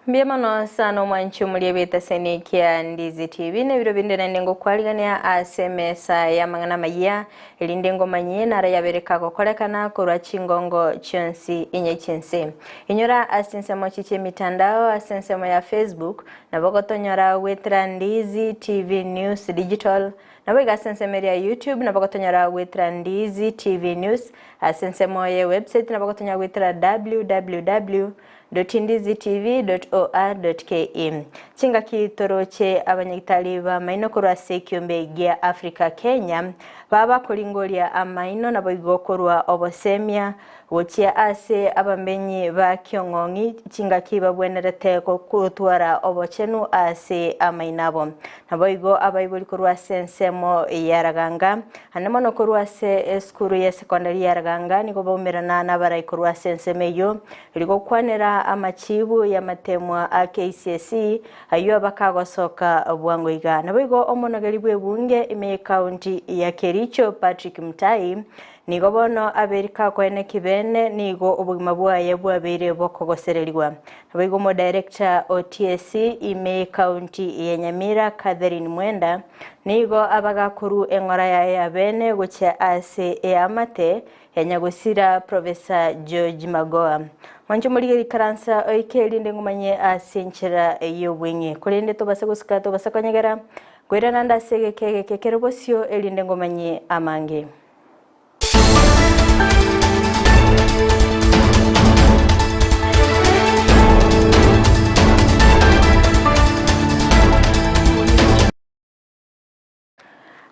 Mbuya mono sana omwanchi omoria bw'etaseni kia Ndizi TV na ebiro binde naende ngokwarigania ase emesa y'amang'ana amayia erinde ngomanyie naro yabere kagokorekana korwa chingongo chionsi inye chinse. Inyora ase ensemo chi chi'emitandao ase ensemo ya Facebook nabo gotonyora goetera Ndizi TV News Digital Naboigo ase ensemo eria ya YouTube nabo gotonyora goetera Ndizi TV News, ase ensemo ye website nabo gotonyora goetera www dot ndizi tv dot or dot ke. Chingaki toroche abanyagitari b'amaino korwa ase ekiombe gia Africa Kenya baba koringoria amaino naboigo korwa obosemia Gochia ase abamenyi ba kiong'ong'i chingaki babwenerete gotwara obochenu ase amaino abo. Naboigo abaibori korwa ase ensemo ya Raganga, ande mono korwa ase esukuru ye sekondari ya Raganga nigo baumerana nabarai korwa ase ensemo eyio eri gokwanera amachibu y'amatemwa a KCSE ayio bakagosoka bwango iga. Naboigo omonogeri bw'ebunge ime y'ecounty ya Kericho Patrick Mutai Nigo bono aberike akoene kibene, nigo obogima bwaye bwabeire bokogosererigwa. Naboigo omodirector o TSC ime y'ecounty ya Nyamira Catherine Mwenda nigo abagakorwa eng'ora yaye ya bene gochia ase eamate ya nyagosira Professor George Magoha. Mwanche omorigereria ikaransa oike erinde ngomanye ase enchera y'obweng'e. Korende tobase gosika tobase konyegera, koirana nde ase egeka egeke kere bosio erinde ngomanye amange.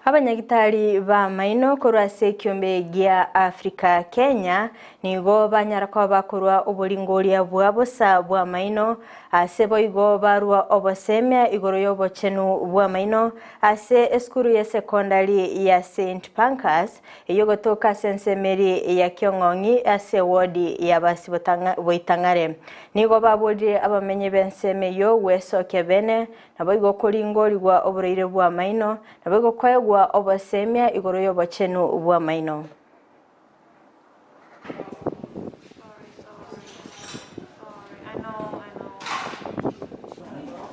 Abanyagitari b'amaino korwa ase ekiombe gia Africa Kenya nigo banyara koba bakorwa oboringoria bwa bosa bw'amaino ase boigo barwa obosemia igoro y'obochenu bw'amaino Ase esukuru y'esekondari ya Saint Pancras eyio gotoka ase ensemo eria ya Kiong'ong'i ase ewodi ya Boitang'are, nigo baborire abamenyi b'ensemo eyio gwesokia bene, naboigo koringorigwa oboraire bw'amaino, naboigo koegwa obosemia igoro y'obochenu bw'amaino.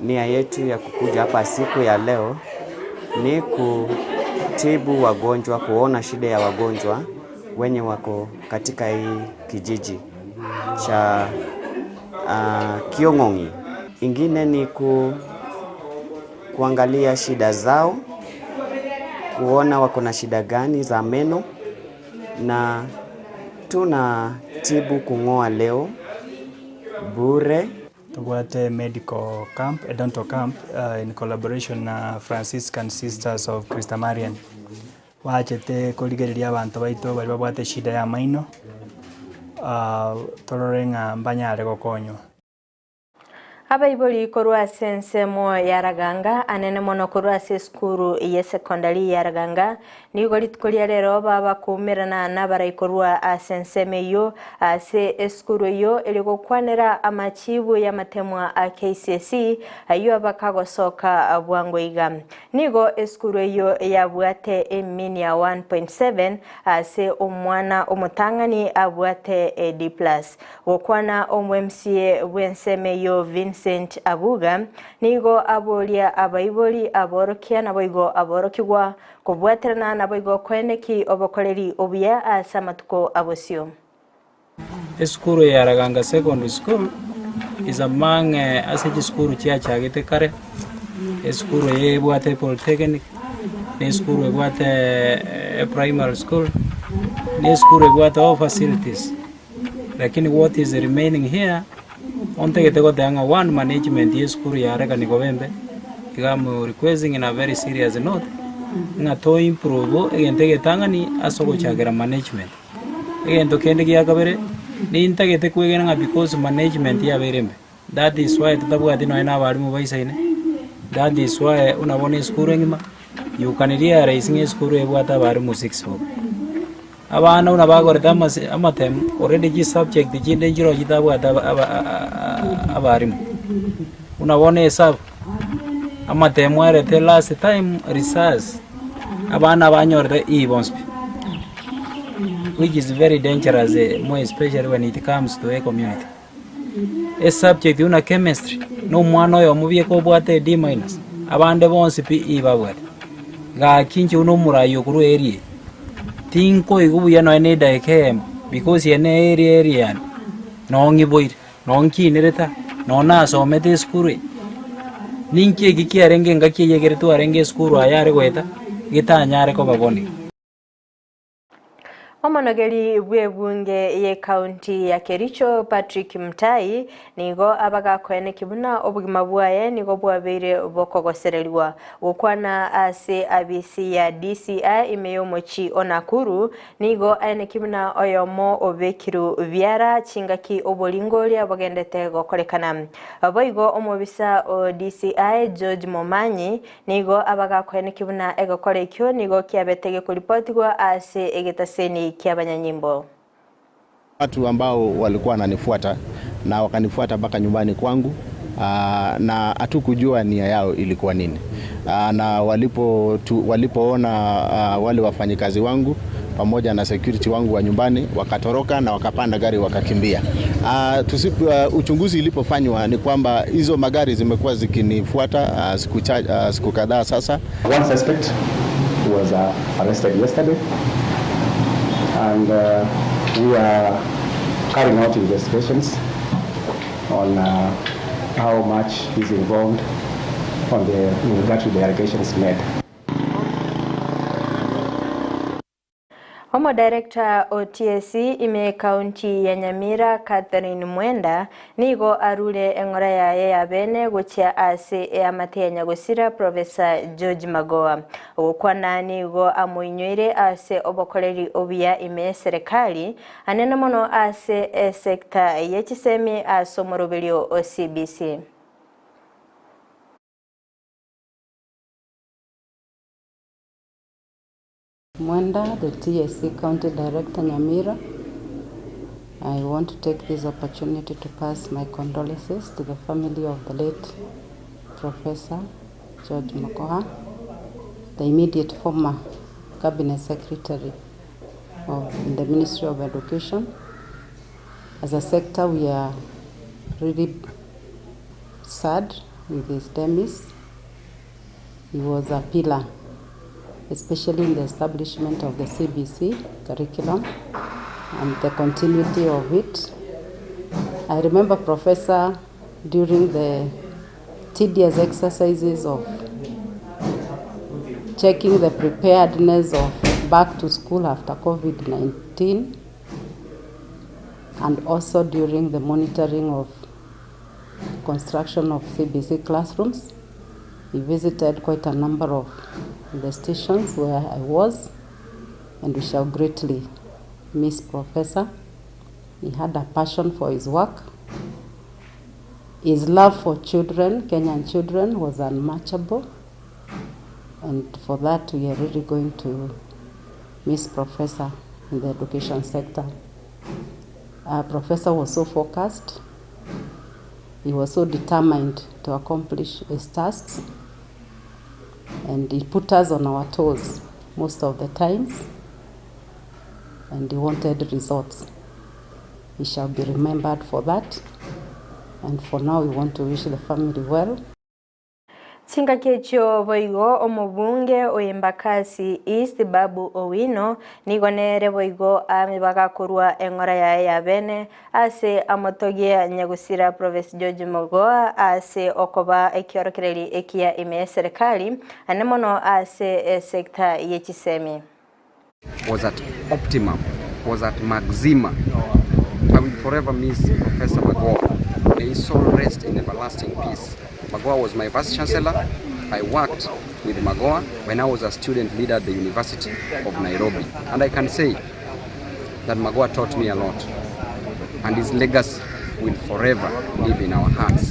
Nia yetu ya kukuja hapa siku ya leo ni kutibu wagonjwa, kuona shida ya wagonjwa wenye wako katika hii kijiji cha uh, Kiong'ong'i. Ingine ni ku, kuangalia shida zao, kuona wako na shida gani za meno, na tunatibu kung'oa leo bure. Tobwate medical camp, a dental camp in collaboration na Franciscan Sisters of Christamarian. Bachete korigereria abanto baito baria babwate eshida ya amaino, torore ng'a mbanyare gokonywa. Abaibori korwa ase ensemo ya Raganga, anene mono korwa ase esukuru y'esekondari ya Raganga, nigo rituko ria rero babakoumerana nabarai korwa ase ensemo eyio ase esukuru eyio eri gokwanera amachibu y'amatemwa a KCSE ayio bakagosoka bwango iga. Nigo esukuru eyio yabwate emini ya 1.7 ase omwana omotang'ani abwate a D plus. Gokwana omo-MCA bw'ensemo eyio Vincent Abuga nigo aboria abaibori, aborokia naboigo aborokigwa kobwaterana naboigo koeneki obokoreri obuya ase amatuko abosio. Esukuru ya Raganga Secondary School is among ase chisukuru chiachagete kare, esukuru eye ebwate polytechnic, na esukuru ebwate primary school, na esukuru ebwate all facilities. Lakini what is remaining here, ontagete goteba ng'a one management ya esukuru yarekani koba embe, iga am requesting in a very serious note, ng'a to improve egento egetang'ani ase ogochakera management. Egento kende gia kabere, nintagete kwegena ng'a because management yabeire embe, that is why totabwati nonye na abalimu baisaine, that is why buna bono esukuru engima, you can realize ng'a esukuru ebwate abalimu six boka. Abana buna bagorete amase amatemu, already chisubject chinde nchiroo chitabwate aba aba abalimu. Buna bono esabu, amatemu arete last time results, abana banyorete E bonsi pi, which is very dangerous more especially when it comes to a community. Esubject buna chemistry, na omwana oyomo bieka obwate e D minus, abande bonsi pi E babwate. Gaki inche buna omorai okorwa area eye, tinkoigwa buya nonye na edageka eyemo, because eye ne area area yane, noo ng'iboire, noo nkinerete aa, noo nasomete esukuru eye. Ninki eki kiarenge engaki eyio ekere twarenge esukuru aya are goeta, getanyare koba bono iga. Omonogeri bw'ebunge y'ekaunti ya Kericho Patrick Mutai nigo abagakoeneki buna obogima bwaye nigo bwabeire bokogosererigwa. Gokwana ase abisi ya DCI ime y'omochie o Nakuru nigo aeneki buna oyomo obekiru biara chingaki oboringoria bogendete gokorekana. Boigo omobisa o DCI George Momanyi Nigo abagakoeneki buna egekora ekio nigo kiabete gekoripotigwa ase egetaseni ki'abanyanyimbo. Watu ambao walikuwa wananifuata na wakanifuata mpaka nyumbani kwangu na hatukujua nia yao ilikuwa nini. Na walipo tu, walipoona wale wafanyikazi wangu pamoja na security wangu wa nyumbani wakatoroka na wakapanda gari wakakimbia. Uchunguzi ilipofanywa ni kwamba hizo magari zimekuwa zikinifuata siku kadhaa sasa. One suspect was arrested yesterday and we are carrying out investigations on how much he's involved on the, in regard to the allegations made. Omodirector o TSC ime ekaunti ya Nyamira Catherine Mwenda nigo arure eng'ora yaye ya bene gochia ase eamate ya nyagosira Professor George Magoha. Ogokwana nigo amoinyoire ase obokoreri obuya ime y'eserekari anene mono ase esector ye chisemi ase omoroberio o CBC. Mwenda, the TSC County Director Nyamira. I want to take this opportunity to pass my condolences to the family of the late Professor George Magoha, the immediate former Cabinet Secretary of the Ministry of Education. As a sector, we are really sad with his demise. He was a pillar, especially in the establishment of the CBC curriculum and the continuity of it. I remember Professor during the tedious exercises of checking the preparedness of back to school after COVID-19 and also during the monitoring of construction of CBC classrooms. He visited quite a number of the stations where I was, and we shall greatly miss Professor. He had a passion for his work. His love for children, Kenyan children, was unmatchable. And for that, we are really going to miss Professor in the education sector. Professor was so focused. He was so determined to accomplish his tasks. And he put us on our toes most of the times. And he wanted results. He shall be remembered for that. And for now, we want to wish the family well. Chingaki echio boigo omobunge o Embakasi East Babu Owino nigo nere boigo amibaga korwa eng'ora yaye ya bene ase amotogie nyagusira Prof George Magoha ase okoba ekiorokereri ekiya ime y'eserekari ane mono ase esector ye chisemi. Was at optimum, was at maxima. I will forever miss Professor Magoha. May his soul rest in everlasting peace. Magoha was my vice chancellor. I worked with Magoha when I was a student leader at the University of Nairobi. And I can say that Magoha taught me a lot. And his legacy will forever live in our hearts.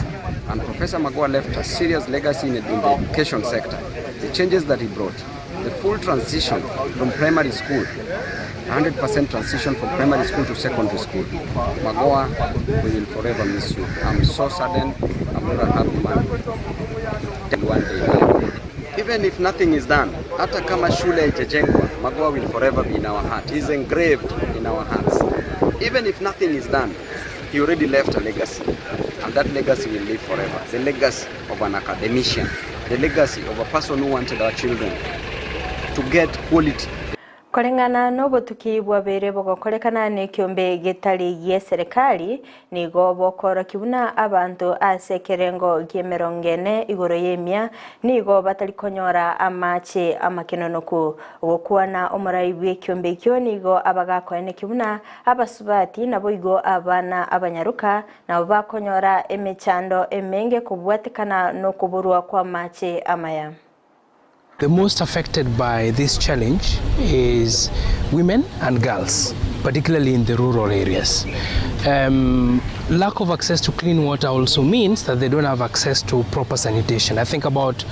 And Professor Magoha left a serious legacy in the education sector. The changes that he brought, the full transition from primary school, 100% transition from primary school to secondary school. Magoha, we will forever miss you. I'm so saddened. I'm not a happy man. One day. Even if nothing is done, hata kama shule haijajengwa, Magoha will forever be in our heart. He's engraved in our hearts. Even if nothing is done, He already left a legacy, and that legacy will live forever. The legacy of an academician, the legacy of a person who wanted our children to get quality. Koreng'ana nobotuki bwabeire bogokorekana nekiombe getari gi'eserekari, nigo bokoorokia buna abanto ase ekerengo gi'emerongo ene igoro y'emia nigo batari konyora amache amakenonoku. Gokwana omorai bw'ekiombe ekio nigo abagakoenekia buna abasubati naboigo abana abanyaroka nabo bakonyora emechando emenge kobwatekana nokoborwa kw'amache amaya. The most affected by this challenge is women and girls, particularly in the rural areas. Um, lack of access to clean water also means that they don't have access to proper sanitation. I think about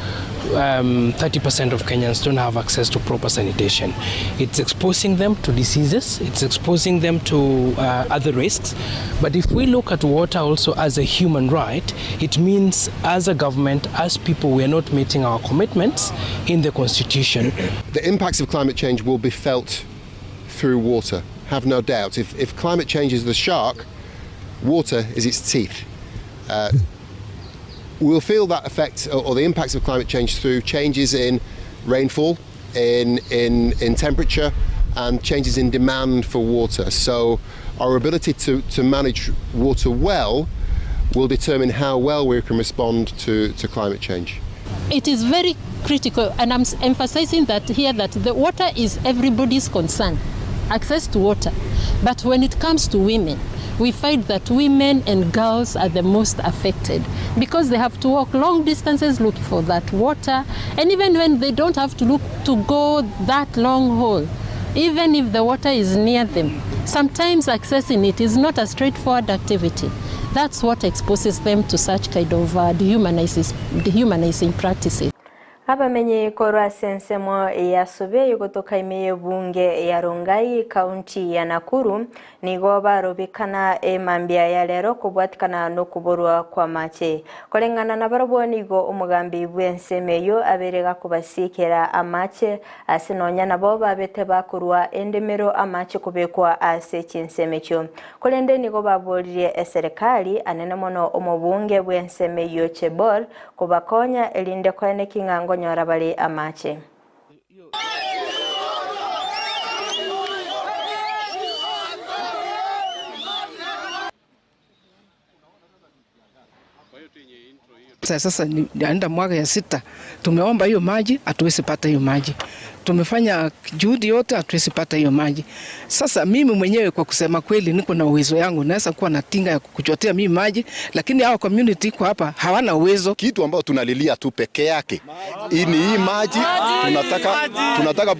30% of Kenyans don't have access to proper sanitation. It's exposing them to diseases, it's exposing them to other risks. But if we look at water also as a human right, it means as a government, as people, we are not meeting our commitments in the constitution. The impacts of climate change will be felt through water, have no doubt. If, if climate change is the shark, water is its teeth. We'll feel that effect or, or the impacts of climate change through changes in rainfall, in, in, in temperature, and changes in demand for water. So our ability to, to manage water well will determine how well we can respond to, to climate change. It is very critical, and I'm emphasizing that here that the water is everybody's concern, access to water. But when it comes to women, we find that women and girls are the most affected because they have to walk long distances looking for that water. And even when they don't have to look to go that long haul, even if the water is near them, sometimes accessing it is not a straightforward activity. That's what exposes them to such kind of dehumanizing practices. Abamenyi korwa ase ensemo ya Sobeyo gotoka ime y'ebunge ya Rongai county ya Nakuru nigo barobekana emambia ya rero kobwatikana nokoborwa kw'amache. Koreng'ana nabarobwo nigo omogambi bw'ensemo eyio abere gakobasikera amache ase nonya nabo babete bakorwa endemero amache kobekwa ase chinsemo echio. Korende nigo baboririe eserekari anene mono omobunge bw'ensemo eyio Chebor kobakonya erinde koeneki ng'a ngonyora bare amache. Sasa naenda mwaka ya sita, tumeomba hiyo maji, hatuwezi pata hiyo maji. Tumefanya juhudi yote, hatuwezi pata hiyo maji. Sasa mimi mwenyewe kwa kusema kweli, niko na uwezo yangu, naweza kuwa na tinga ya kuchotea mimi maji, lakini hawa community iko hapa hawana uwezo. Kitu ambayo tunalilia tu peke yake ni hii maji. Tunataka, tunataka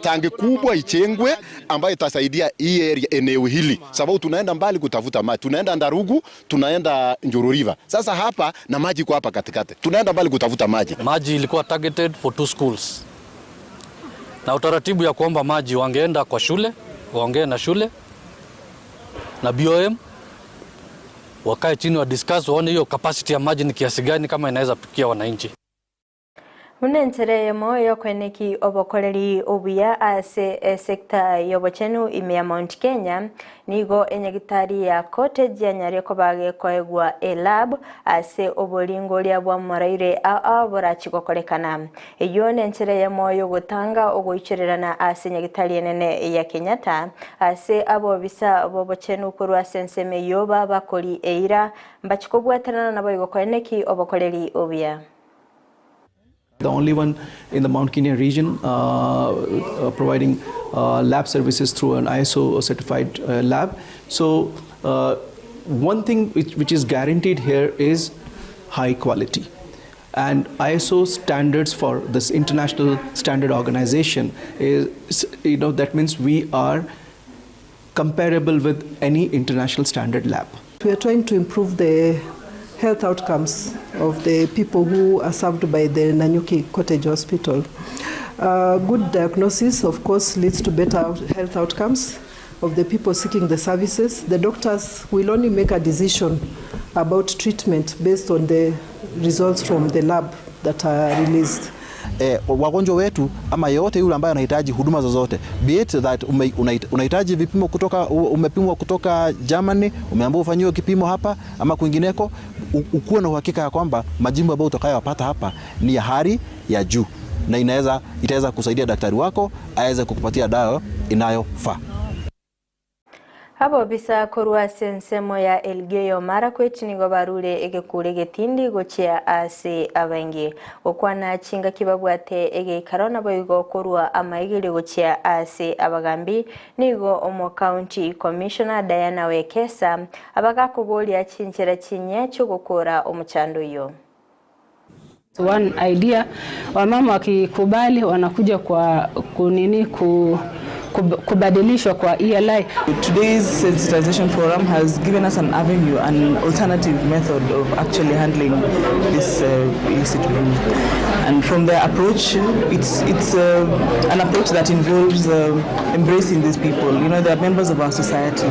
tangi kubwa ichengwe ambayo itasaidia hii area, eneo hili, sababu tunaenda mbali kutafuta maji, tunaenda Ndarugu, tunaenda Njuru River. Sasa hapa na maji kwa hapa katikati, tunaenda mbali kutafuta maji. Maji ilikuwa targeted for two schools, na utaratibu ya kuomba maji wangeenda kwa shule, waongee na shule na BOM, wakae chini wa discuss, waone hiyo capacity ya maji ni kiasi gani, kama inaweza pikia wananchi. Buna enchera eyemo yokoeneki obokoreri obuya ase esekta y'obochenu ime ya Mount Kenya nigo enyagitari ya Cottage yanyare koba gekoegwa elab ase oboringoria bwa moraire aa borachi gokorekana. Eyo nenchera eyemo yogotanga ogoichererana ase nyagitari enene ya Kenyatta ase abobisa bobochenu korwa ase ensemo eyo babakori eira mbachikobwaterana nabo igokoeneki obokoreri obuya. The only one in the Mount Kenya region providing lab services through an ISO certified lab. So one thing which is guaranteed here is high quality. And ISO standards for this international standard organization is, you know, that means we are comparable with any international standard lab. We are trying to improve the health outcomes of the people who are served by the Nanyuki Cottage Hospital. Good diagnosis, of course, leads to better health outcomes of the people seeking the services. The doctors will only make a decision about treatment based on the results from the lab that are released. eh, wagonjwa wetu ama yeyote yule ambaye anahitaji huduma zozote, be it that unahitaji vipimo kutoka, umepimwa kutoka Germany, umeambiwa ufanyiwe kipimo hapa ama kwingineko, ukuwe na uhakika ya kwamba majibu ambayo utakayopata hapa ni ya hali ya juu na inaweza itaweza kusaidia daktari wako aweze kukupatia dawa inayofaa. Abobisa korwa ase ensemo ya Elgeyo Marakwet nigo barure egekure getindi gochia ase abaingi gokwana chingaki babwate egeikaro naboigo korwa amaigiri gochia ase abagambi nigo omo county commissioner Diana Wekesa abagakoboria chinchera chinye chiogokora omochando oyo. One idea, wamama wakikubali wanakuja kwa kunini ku kubadilishwa kwa ELI. Today's sensitization forum has given us an avenue, an alternative method of actually handling this illicit brew. And from their approach, it's an approach that involves embracing these people. They are members of our society.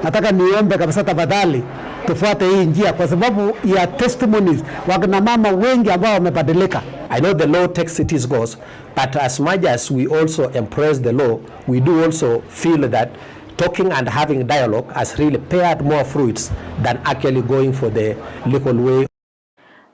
Nataka niombe kabisa, tafadhali tufuate hii njia kwa sababu ya testimonies wakina mama wengi ambao wamebadilika. I know the law takes its course, but as much as we also embrace the law, we do also feel that talking and having dialogue has really paired more fruits than actually going for the legal way.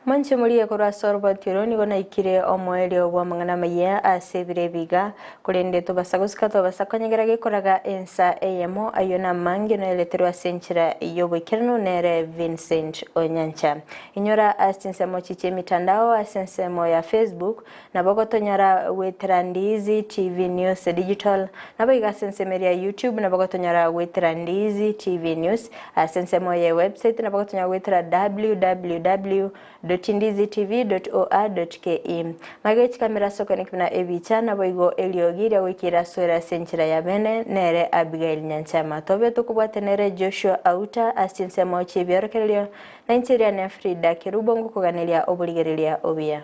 Mwanche murie korwa ase oroboti nigo naikire omoerio bwa amang'ana maya ase ebire ebiga korende tobasa gosika tobasa konyegera gekoraga ensa eyemo ayo na amange noereterwa ase enchera y'oboikeranu nere Vincent Onyancha inyora ase ensemo chiche emitandao ase ensemo ya Facebook nabo gotonyora gwetera Ndizi TV News Digital nabo iga ase ensemo ya YouTube nabo gotonyora gwetera Ndizi TV News ase ensemo ya website nabo gotonyora gwetera www ndizitv.or.ke mageci kamera soko nikibina ebicha nabo igo eliogi gwikira swera senchera ya bene nere Abigail Nyanchama tobe tukubwate nere Joshua Auta ase ensemo chiebiorokererio na incheria ne Frida Kerubo ngokuganeria oborigereria obuya.